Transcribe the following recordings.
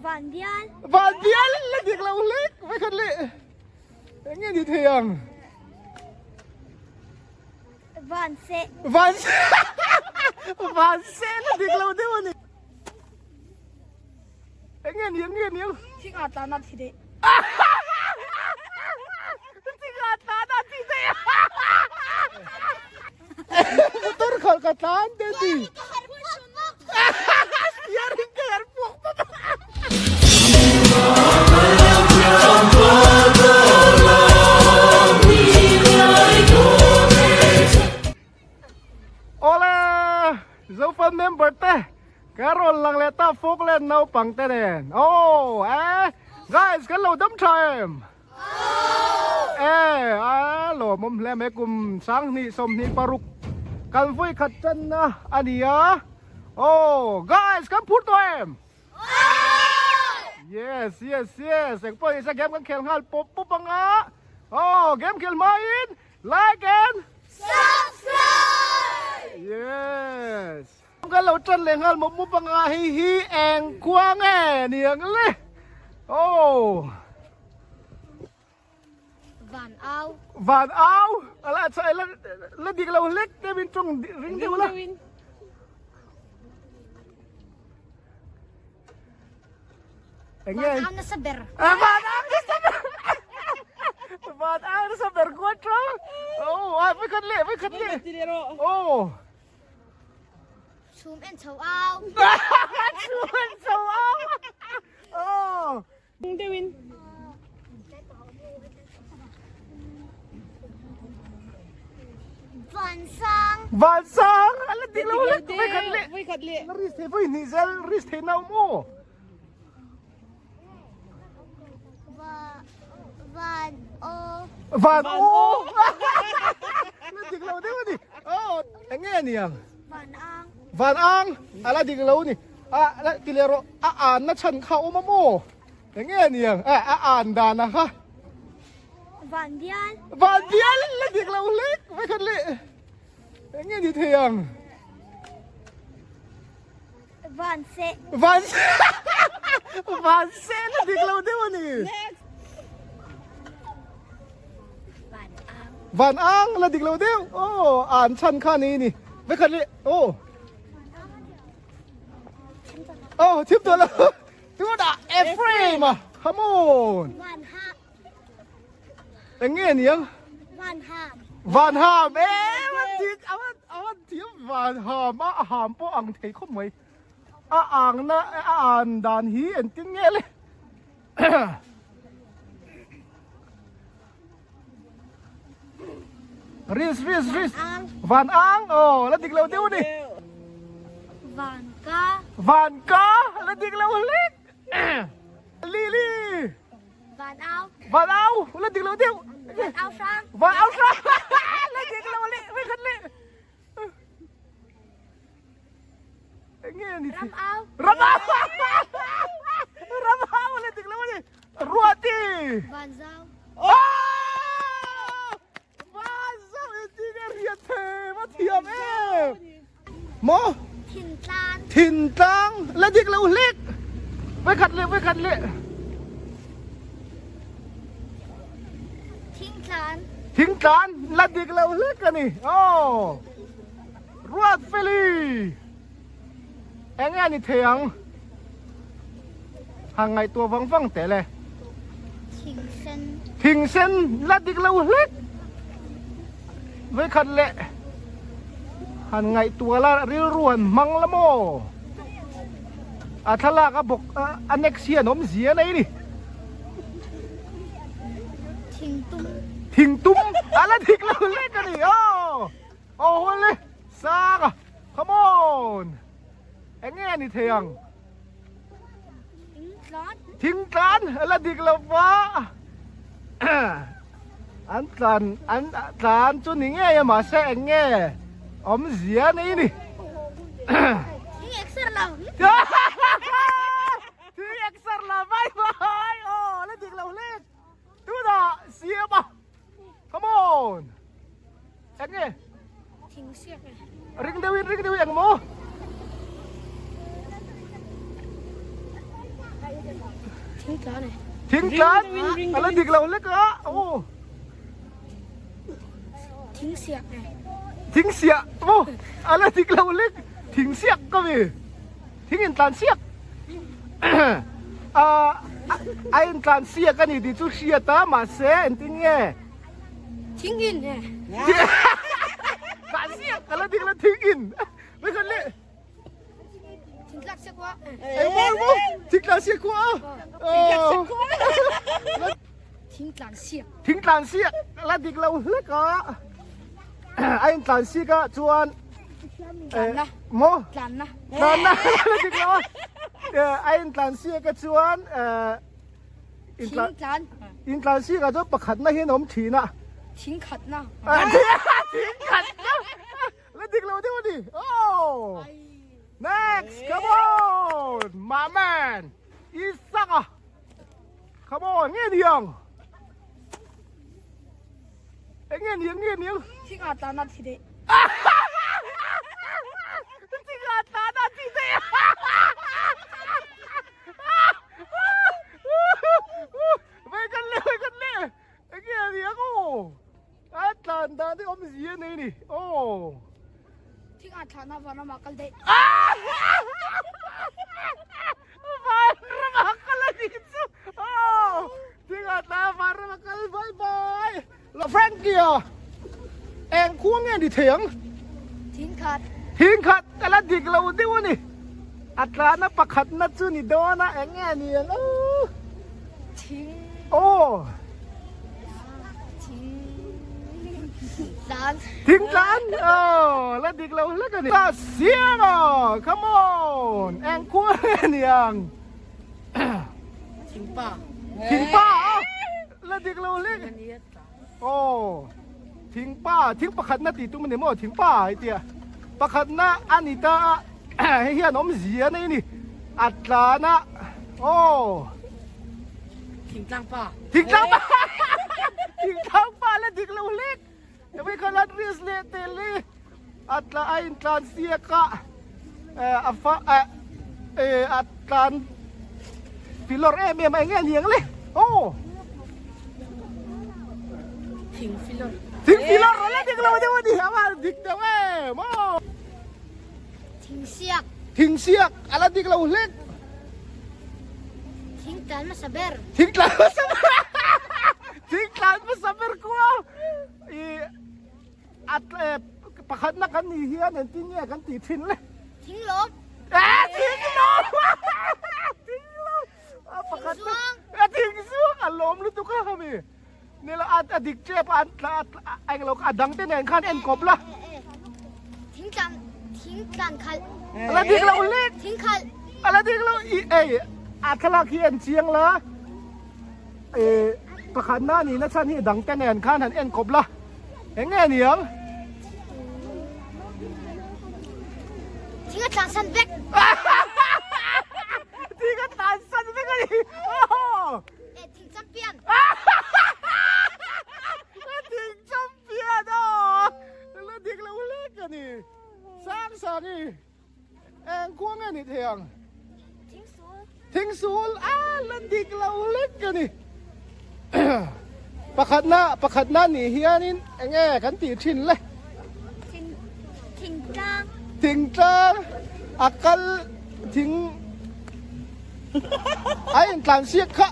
Van bial. Van bial la dik lo hlek vekhat le. Eng nge ni thei ang? Van se. Van se. Van se la dik lo deuh a ni. Eng nge ni, eng nge ni ang? Thing a tlan a thi deh. Thing a tlan a thi deh. Motor khalh ka tlan te ti. Steering ka her puak pap. Awle Zofan member te ka rawn lang leh ta Falkland naupang te nen aw eh guys kan lo dam tha em e a lawmawm hle mai kum 20 26 kan vawi khat tanna a ni a aw guys kan phur tawh em Yes, yes, yes. Eng pawh nisa game kan khel nghal pawp pawp anga. Oh, game khel hmain like and Subscribe! Yes. Kan lo tan leh nghal mawp mawp anga hei hi eng khua nge niang le. Oh. Van au. Van au. Ala chai la la dik lo hlek te min tawng ring deuh la. Eng nge? Van au nasa ber. Ah, van au nasa ber. Van au nasa ber kuat tro. Oh, ai vai khat le, vai khat le. Oh. Chhum en chho au. Chhum en chho au. Oh. Deuhin. Vansang. Vansang. Ala dik lo le. Vai khat le. Vai khat le. Na ris thei voi ni zel ris thei nau mo. Va van o. Van o. Na dik lo deuh ani. Oh, enge niang. Van ang. Van ang. Ala dik lo ni. A la ti leh rawh a an na chhan kha a awm a maw? Eng nge a ni ang? A a an dan a kha. Van bial. Van bial la dik lo hlek vekhat le. Eng nge ni thei ang? Van se. Van se. Van se la dik lo deuh a ni. Van ang. Van ang la dik lo deuh. Aw an chhan kha ni ni. Vekhat le. Aw. Oh, thiếp tôi là tôi đã Ephraim à. Come on. Van Ham. Anh nghe nhỉ? Van Ham. Van Ham. Ê, van thiếp, awan awan thiếp Van Ham a ham po ang thei khop mai. A ang na a an dan hi en tin nge le. Ris ris ris. Van ang. Oh, la dik lo deuh ni. Van ka. Van ka. La dik lo hlek. Lily. Van au. Van au. La dik lo deuh. Van au sang. Van au sang. La dik lo le. Vai khat le. Nge ni. Ram au. Ram au. Ram au la dik lo ni. Ruati. Van zau. Oh! Van zau e ti nge riat the va thiam em. Mo? Thin tlang. Thin tlang la dik lo hlek. Vai khat le vai khat le. Thing tlan. Thing tlan la dik lo hlek ani. Oh. Ruat Feli. Eng nge ni thei ang? Han ngaihtuah vang vang teh le. Thing sen. Thing sen la dik lo hlek. Vawikhat leh han ngaihtuah la rilru han hmang la maw? A thlalak a bawk a next hian awm zia nei ni. Thing tum. Thing tum a la dik lo hlek a ni. Aw. Aw hawle Sara come on eng nge a ni thei ang thing tlan a la dik lo va an tlan an tlan chu ni ngei a mahse eng nge awmzia nei ni thing exer lo thing exer lo vai vai aw la dik lo hle tunah siam a Come on. Eng nge? Thing siak e. Ring deuhin ring deuhin eng maw? Thing tlan e. Thing tlan ala dik lo lek a. Aw. Thing siak e. Thing siah maw ala dik lo lek. Thing siak ka mi. Thing in tlan siak. A a in tlan siak a ni tih chu hriat a mahse engtin nge? Thing in e. Tlan siak ala dik lo thing in. Mai khan le. Thing tlak siak kua. Eng maw maw thing tlan siak kua. Thing tlan siak. Thing tlan siak la dik lo hlek a. A in tlan siak a chuan Tlan na. Maw? Tlan na. Tlan na la dik lo a. A in tlan siak a chuan Thing tlan. In tlan siak a chuan pakhat na hian a awm thin a. Thing khat na. Thing khat na. La dik lo deuh a ni. Oh! Next, come on! My man! Isak a! Come on, nge niang? Eng nge niang, nge niang? Thing a tlan a thi deh. Thing a tlan a thi deh. Vei kan le, vei kan le. Eng nge niang aw? A tlan dan te awm zia nei ni. Aw. Thing a thlan a van ramah kal daih. Van ramah kal a nih chu. Aw. Thing a thlan a van ramah kal bye bye. La Frankie a. Eng khua nge ni thei ang? Thing khat. Thing khat a la dik lo deuh a ni. A tlan a pakhat na chu ni dawn a eng nge ni ang aw. Thing. Aw. Thing tlan. Thing tlan. Aw la dik lo hlek a ni. Ta siam a come on eng khua nge ni ang. Thing pa. Thing pa a la dik lo hlek. Aw thing pa thing pakhat na tih tum a ni maw thing pa hei tia pakhat na a ni ta a hei hian awm zia nei a ni a tlan a aw Thingtlang pa Thingtlang pa Thingtlang pa la dik lo hlek Hemi kha lan risk leh tel hi a tla a in tlan siak a a fa a tlan filawr em em a eng nge ni ang le aw Thing filawr Thing filawr a la dik lo deuh a ni a va dik deuh em aw Thing siak Thing siak a la dik lo hlek Thing tlan hmasa ber Thing tlan hmasa ber Thing tlan hmasa ber kua i a pakhatna kan nih hian engtin nge kan tih thin le? Thing lawm. Eh thing lawm. Thing lawm. A pakhat a thing zuang a lawm lutuk a hami. Nila a a dik tep a an tla a englo a dang te nen khan en kawp la. Thing tlan thing tlan khalh. Ala dik lo lek. Thing khalh. Ala dik lo i ei a thlalak hi en chiang la. Eh pakhat na ni na chhan hi dang te nen khan han en kawp la eng nge ni ang Thing a tlan san vek Thing a tlan san vek a ni Eh thing champion Thing champion aw la dik lo lek a ni sang sang i Eng khua nge ni thei ang? Thingsul. Thingsul a la dik lo lek a ni. Pakhatna pakhatna nih hianin eng nge kan tih thin le? Thing thingtlang. Thingtlang a kal thing a intlan siak kha.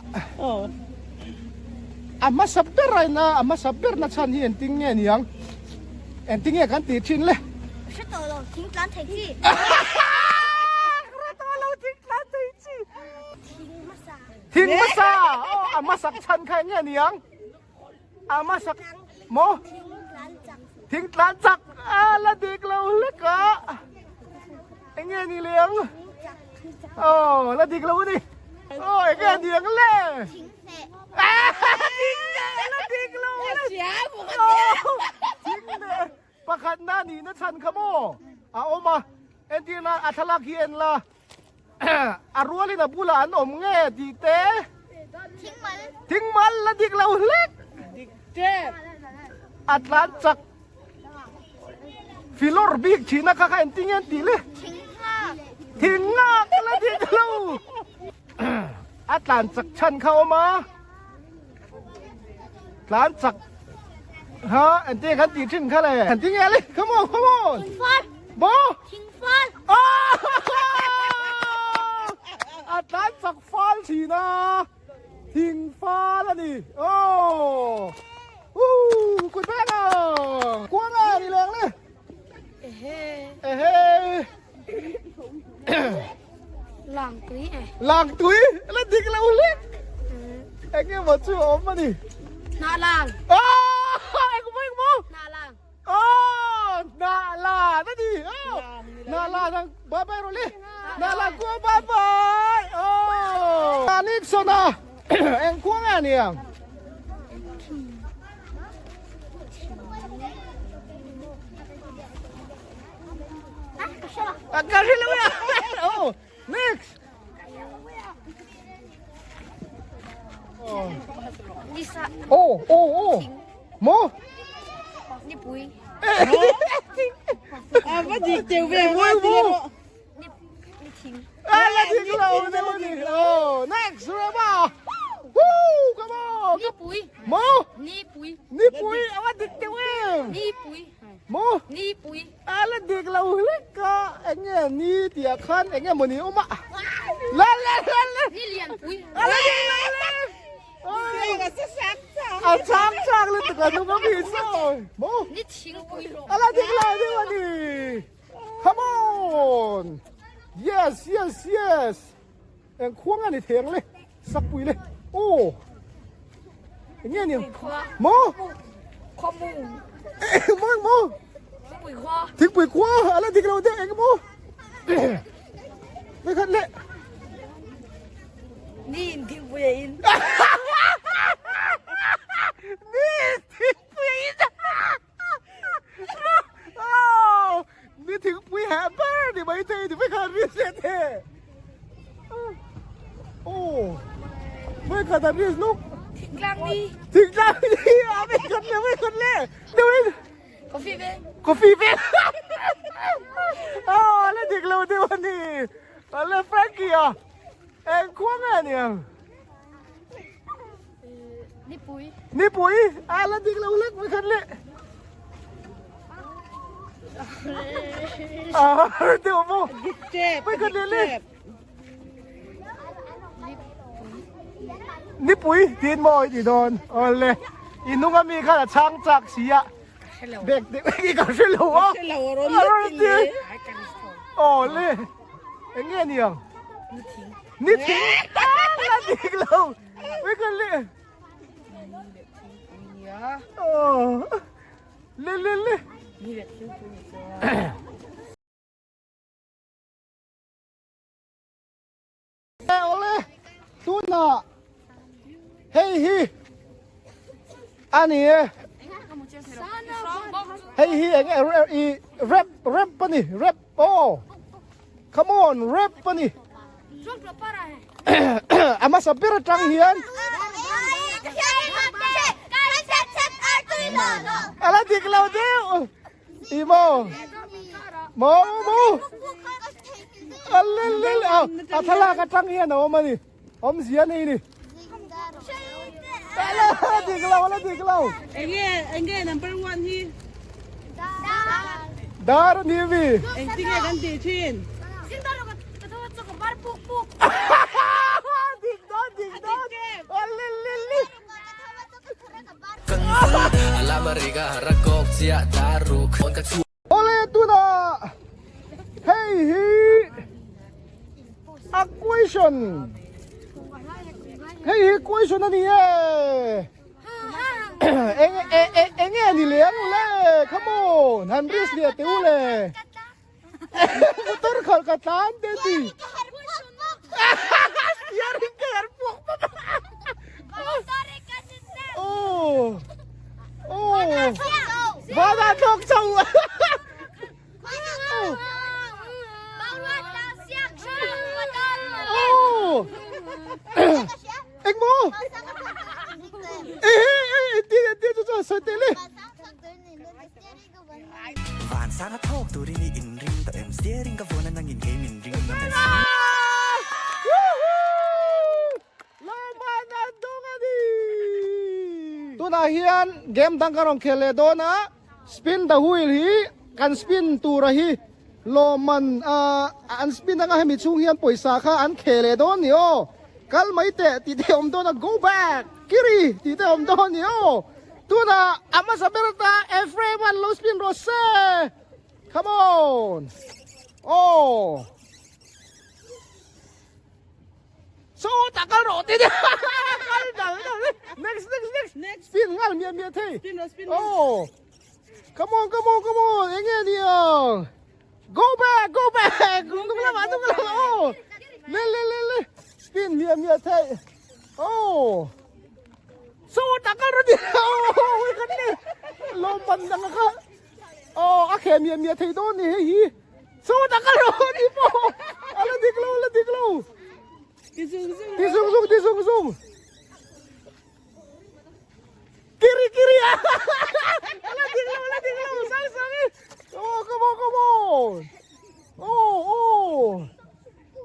A hmasa ber a ina a hmasa ber na chhan hi engtin nge ni ang? Engtin nge kan tih thin le? Hre tawh lo, thing tlan thei chi. Hre tawh lo, thing tlan thei chi. Thing hmasa. Thing hmasa. Aw, a hmasak chhan kha eng nge ni ang? A hmasak maw? Thing tlan chak. Thing tlan chak. A la dik lo hlek a. Eng nge ni leh ang? Aw, la dik lo a ni. Aw, eng nge ni ang le? Thing hneh. Thing hneh la dik lo le. Thing hneh pakhat na nih na chhan kha maw? A awm a, entir nan a thlalak hi en la, a rualin a bulah an awm nge tih te. Thing mal. Thing mal la dik lo hlek. Dik tep. A tlan chak. Filawr bik thina kha kha engtin nge an tih le? Thing nghak. Thing nghak la dik lo. A. A tlan chak chhan kha awm a. Tlan chak ha ente khan ti thin kha le. An ti nge le. Come on, come on. Thingfal. Bo. Thingfal. A tlan chak fal thin a. Thingfal a ni. Oh. Woo, kut beng a. Kuang a ni leng le. Ehe. Ehe. Lang tui e. Lang tui la dik lo hlek. Enge maw chu a awm a ni. Hnah lang. Ah! Eng maw eng maw? Hnah lang. Oh! Hnah lan a ni. Oh! Hnah lan ang bye bye rawh le. Hnah lan kua bye bye. Oh! Nixon a eng khua nge ni ang? Ka hre lo ya. Oh, next. Oh, oh, oh. Mo. Ni pui. A va dik teu ve Mo mo. Ni thing. Ah, la dik lo ni ni. Oh, next Rema. Woo, come on. Ni pui. Mo. Ni pui. Ni pui, a va dik teu em. Ni pui. Mo. Ni pui. A la dik lo hlek a, eng nge ni tih ah khan eng nge mawni awm a. La la la la. Ni lian pui. A la dik lo hlek. A chang chang lutuk a nung a mi sawi. Mo. Ni thing pui. A la dik lo deuh a ni. Come on. Yes yes yes. Eng khuang a ni theng le. Sak pui le. Aw. Eng nge ni? Mo. Khaw mu. Mo mo. Thingpui khua. Thingpui khua a la dik lo deuh eng mo. Mai khat le. Ni in thingpui a in. Ni in thingpui a in. Aw. Ni thingpui heh ber ni mai thei ni mai khat ri se the. Aw mai khat a ri nuk. Thingtlang ni. Thingtlang ni a mai khat le mai khat le. Deuh in. Coffee veng. Coffee veng. Aw la dik lo deuh a ni. Ale Frankie a. Eng khua nge niang. Nipui. Nipui a la dik lo lek mai khat le. À, tiêu vô. Mai khat le le. Nipui tin maw i ti dawn. Awle. I nung a mi khan a chhang chak si a. Bek deuh i ka hre lo a. A rawn ti. Awle. Eng nge ni ang? Ni thing. La dik lo. Mai khat le. Aw. Le le le. Awle tunah hei hi a ni e hei hi eng i rap rap a ni rap aw come on rap a ni a hmasa ber atang hian a la dik lo deuh i maw maw maw a le le le a a thlalak atang hian a awm a ni awmzia nei ni a la dik lo a la dik lo Enge enge number 1 hi dar a ni mi engtinge kan tih thin dik dawn dik dawn a le le le Awle tunah hei hi a question hei hi question a ni e eng eng nge ni leng le come on han risk leh teu le motor khalh ka tlan te ti steering ka her puak pap oh oh vana thlawk chho oh engmaw ehe ti ti chu chu sawi teh le Van sang a thawk turin i inring tawh em steering ka vawn a nangin kei min ring ngam em. Tunah hian game dang ka rawn khel leh dawn a, spin the wheel hi kan spin tura hi lawmman ah an spin anga hemi chhung hian pawisa kha an kheh leh dawn ni aw. Kal mai teh tih te awm dawn a, go back kiri tih te awm dawn ni aw. Tunah a hmasa ber ata Ephraim an lo spin rawh se. Come on. Aw. So ta kal rawh ti kal dal dal next next next next spin ngal mia mia thei Spin rawh, spin rawh. oh come on come on come on enge ni ang go back go back nung lama nung lama oh le le le le spin mia mia thei oh so ta kal rawh ti oh kan ni lom pan dang kha oh a khe mia mia thei dawn ni hei hi So tak a ro ni po. Ala dik lo, ala dik lo. Ti zung zung. Ti zung zung, ti zung zung. Kiri kiri. Ala dik lo, ala dik lo. Sorry, sorry. Come on, come on, come on. Oh, oh.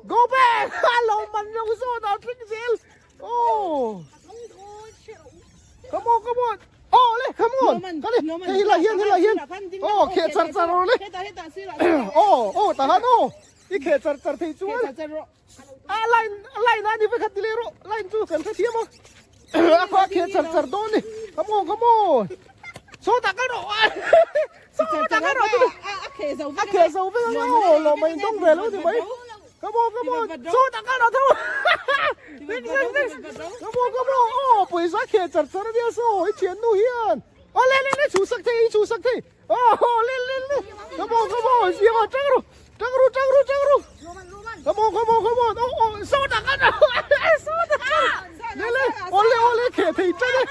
Go back. Lo man lo so na trick zel. Oh. Come on, come on. Oh, le, come on. Kali, hei la hian, hei la hian. Oh, khe char char ro le. Oh, oh, ta han oh. I khe char char thei chuan. A line, line ani ve khat le ro. Line chu kan kha thiam a. A kha khe char char don ni. Come on, come on. So ta ka ro. So ta ka ro. A khe zo A khe zo ve lo, lo mai dong ve lo ni mai. Come on, come on. So ta ka ro tho. Next, next, next. Come on, come on. Oh, pawisa khe char char ania saw i thian nu hian. Oh, le le le chhu sak thei, i chhu sak thei. Oh, le le le. Come on, come on. Siam ah tang ru. Tang ru, tang ru, tang ru. Come on, come on, come on. Oh, oh, so ta ka ro. So ta ka. Le le. Ole, ole khe thei tang e.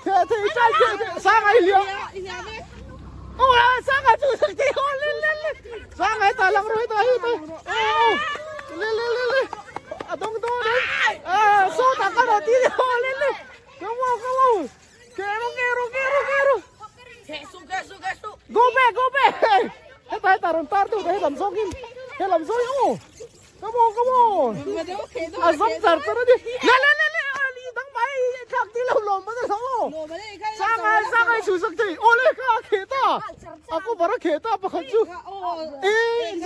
Khe thei tang, khe thei. Sang ai lia. Oh, sang ai chhu sak thei. Oh, le le le. Sang ai ta lang ru ta hi ta. Oh, le le le le. A dong do đấy. À, so ta ka ro ti. Oh, le le. Come on, come on. Kero, kero, kero, kero. Go back, go back. Heta, heta, ron tar tu, he lam zawng in. He lam zawng in. Oh. Come on, come on. A zawng char char ani. Le le le le. Ali dang mai thak ti lo lawm mana lo. Sangai, sangai chu sak thei. Oh le ka khe ta. A ko bara khe ta pakhat chu. E,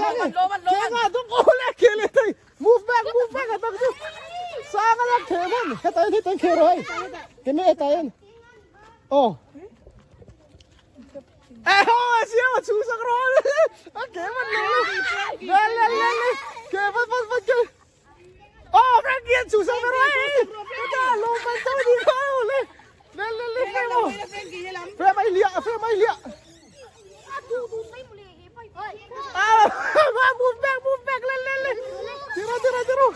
sangai. Khe nga dong oh le khe le thei. Move back, move back a dang chu. Sangai la khe man. Heta in, heta in khe ro hei. Keme heta in. Oh. Eh, oh, siam a chu sak ro. A ke man lo. Le le le le. Ke van van van ke. Oh, Frankie a chu sak ro. Ta lo man to ni ko le. Le le le Frame oh. Frame ai lia, frame ai lia. Ah, move back, move back le le le. Tiro tiro tiro.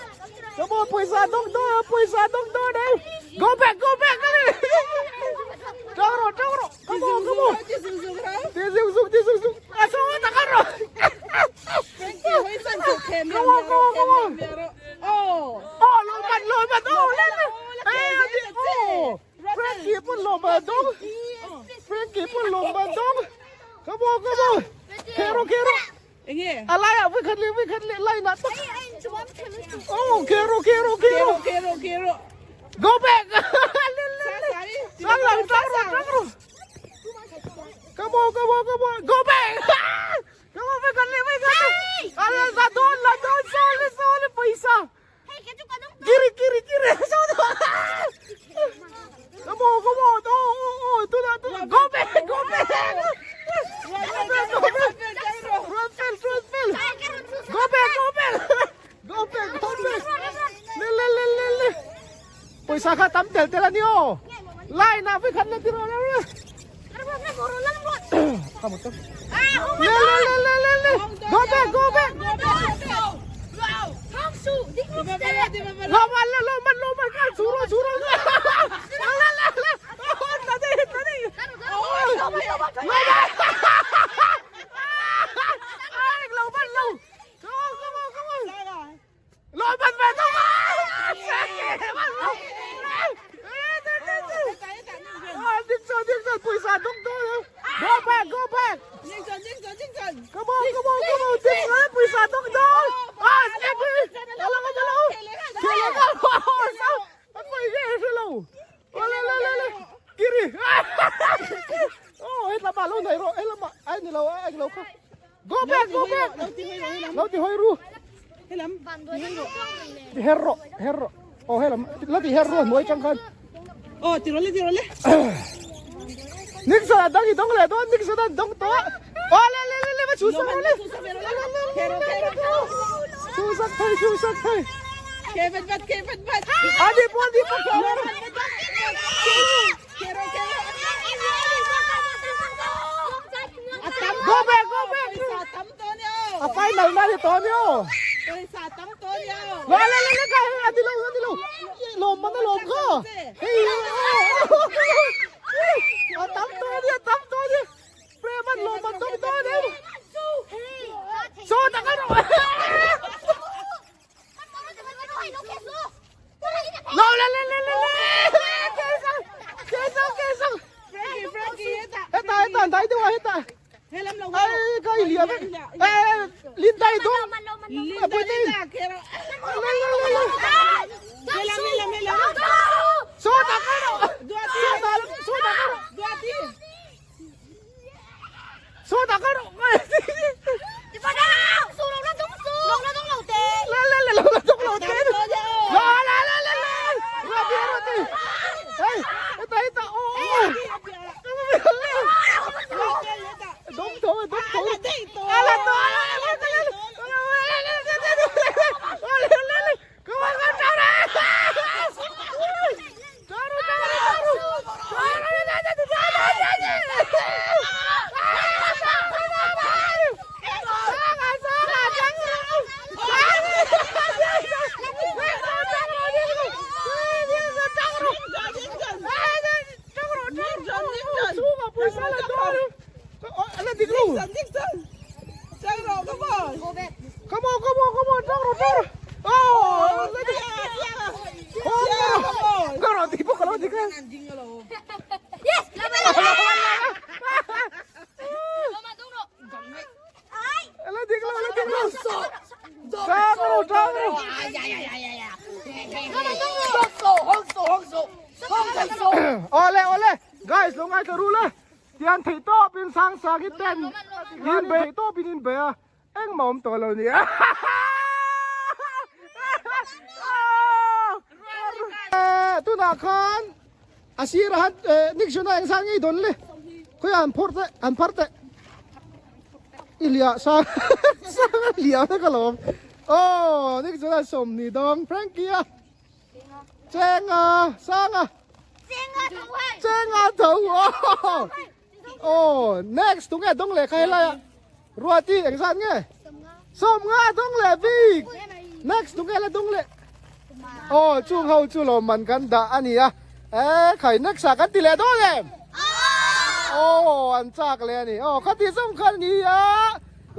Come on, pawisa dawng dawn, pawisa dawng dawn eh. Go back, go back. Tang rawh, tang rawh. Come on, come on. Ti zung zung, ti zung zung. A so tak a rawh. Come on, come on, come on. Oh, lo man, lo man. Oh, le le. Eh, oh. Frankie pun lo man dawng. Frankie pun lo man dawng. Come on, come on. Kero, kero. Enge? A lai ah voi khat leh voi khat leh line ah tak. Oh, kero kero kero. Kero kero. Go back. Sang lang tang ro tang ro. Come on come on come on. Go back. Come on voi khat leh voi khat leh. A la don la don so le so le paisa. Kiri kiri kiri. So Come on come on. Oh oh oh. Tu na tu na. Go back go back. Go back go back. Run fel run fel. Go back go back. Go back go back. Le le le le le. Pawisa kha tam tel tel a ni aw. Line ah voi khat le ti rawh le le. Le le le le le le. Go back go back. Lo man le lo man lo man kha chu rawh chu rawh. Le le le le. Ta dei ta dei. Lo man. Lo man lo. Come on come on come on. Lo man ve thung a. Pawisa dawng dawn lo. Go back go back. Come on come on come on. Ding le pawisa dawng dawn. Ah step hi. Ala ka ala. Khela ka. A pawi nge hre lo. Le le le le. Kiri. Lo ti hawi ru. Ti her rawh, her rawh. Aw helam, la ti her ru a hnuai tang khan. Aw ti rawh le, ti rawh le. Nixon a dang i dawng leh dawn, Nixon a dawng tawh. Aw le le le le va chhuhsak rawh le. Chhuhsak thei, chhuhsak thei. Ke vat vat, ke vat vat. Ani pawh, ani pawh ke rawh. Ke rawh, ke rawh. Go back, go back. Pawisa tam tawh nia aw. A final na ni tawh nia aw. Pawisa tam tawh nia aw. La la la la ka hei a ti lo a ti lo. Lawm man a lawm kha. Hei a tam tawh nia tam tawh nia. Preman lawm man tawh tawh nia. Saw tak a rawh. La la la la la la. Kesang kesang. Frankie Frankie heta. Heta heta dai deuh a heta. Helam lo. Ai ka i liam vek. Eh Linda i dawng. Linda Linda ke rawh. La la la la. Helam helam helam. Saw tak a rawh. Duati. Saw tak saw tak a rawh. Duati. Saw tak a rawh. La la la la la dawng lo te. La la la la la. La bia rawh ti. Hey heta heta aw. Dawng tho dawng tho. Ala to ala ala Come on, come on, come on, tang rawh, tang rawh. Oh, ka rawn ti bawk ka lo ti kha. Yes! La dik lo, la dik lo. Tang rawh, tang rawh. Awle, awle. Guys, lo ngaithla ru la. Tian theih tawp in sang sang hi ten in bei theih tawp in in bei a. Engmah awm tawh lo ni. Tunah khan a sir a han Nixon a engzat ngei dawn le khawiah an phawrh teh an phar teh i liah sang sang a liah vek alawm aw Nixon a 20 dawng Frankie a Chenga sanga Chenga tho aw Aw next tunge dawng leh kha helai ah Ruati engzat nge 50 dawng leh bik next tunge la dawng leh aw chung ho chu lawmman kan dah a ni a e khai next ah kan ti leh dawn em aw an chak leh a ni aw khati zawng khan a ni a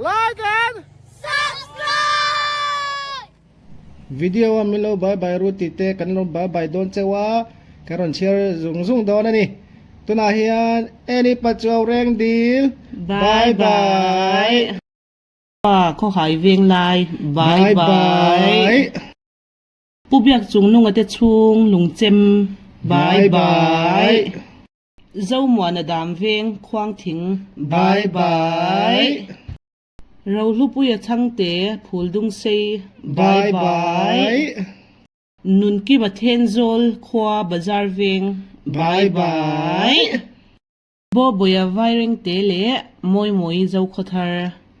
like and Subscribe! Video a min lo bye bye ru tih te kan lo bye bye dawn cheu a, kan rawn chhiar zung zung dawn a ni. Tunah hian Annie Pachuau reng dil Bye bye. Pa khawhai veng lai Bye bye bye. bye. Pu Biak chung nunga te chhung lungchem Bye bye bye. bye. Zomuana dam veng khuang thing Bye bye bye. bye. Rohlupuia chhangte phul dung sei Bye bye bye. bye. Nunkima Thenzawl khua bazar veng Bye bye bye. bye. Bawbuia Vairengte leh Mawimawi Zokhawthar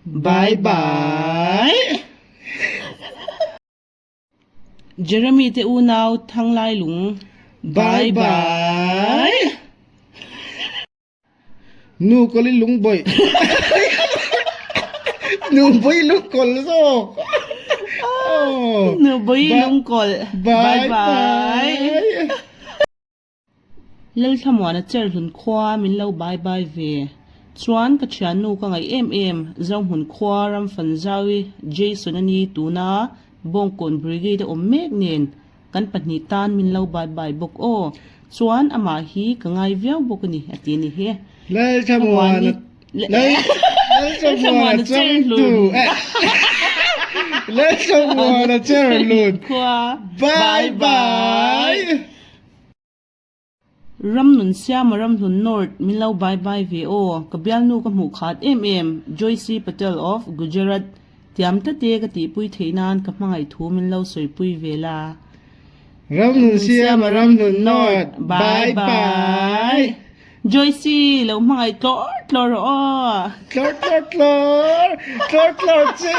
Bye bye bye. bye. Jeremy te unau Thanglailung Bye bye bye. bye. Nu kawl i lung bawih. Nu bawih lung kawl zawk. Oh. Nu bawih lung kawl. Bye Bye bye. bye. Lalthlamuana Cherhlun khua min lo bye bye ve. Chuan ka thiannu ka ngaih em em Zohmun khua Ramfanzaui Jason a ni tuna Bawngkawn Brigade a awm mek nen Kan pahnih tan min lo bye bye bawk aw. Chuan amah hi ka ngai viau bawk a ni a ti a ni hi. Lalthamuana Lalthamuana changtu Lalthamuana cherlun Khua Bye bye. Ramnun Siama Ramhlun North min lo bye bye ve aw. Ka bialnu ka hmuh khat em em Joycey Patel of Gujarat. Tiam tate ka tihpui theih nan ka hmangaih thu min lo sawipui ve la. Ramnun siam a Ramnun North. Bye bye. Joyce lo hmangaih tlawr tlawr rawh aw. Tlawr tlawr tlawr tlawr tlawr chi.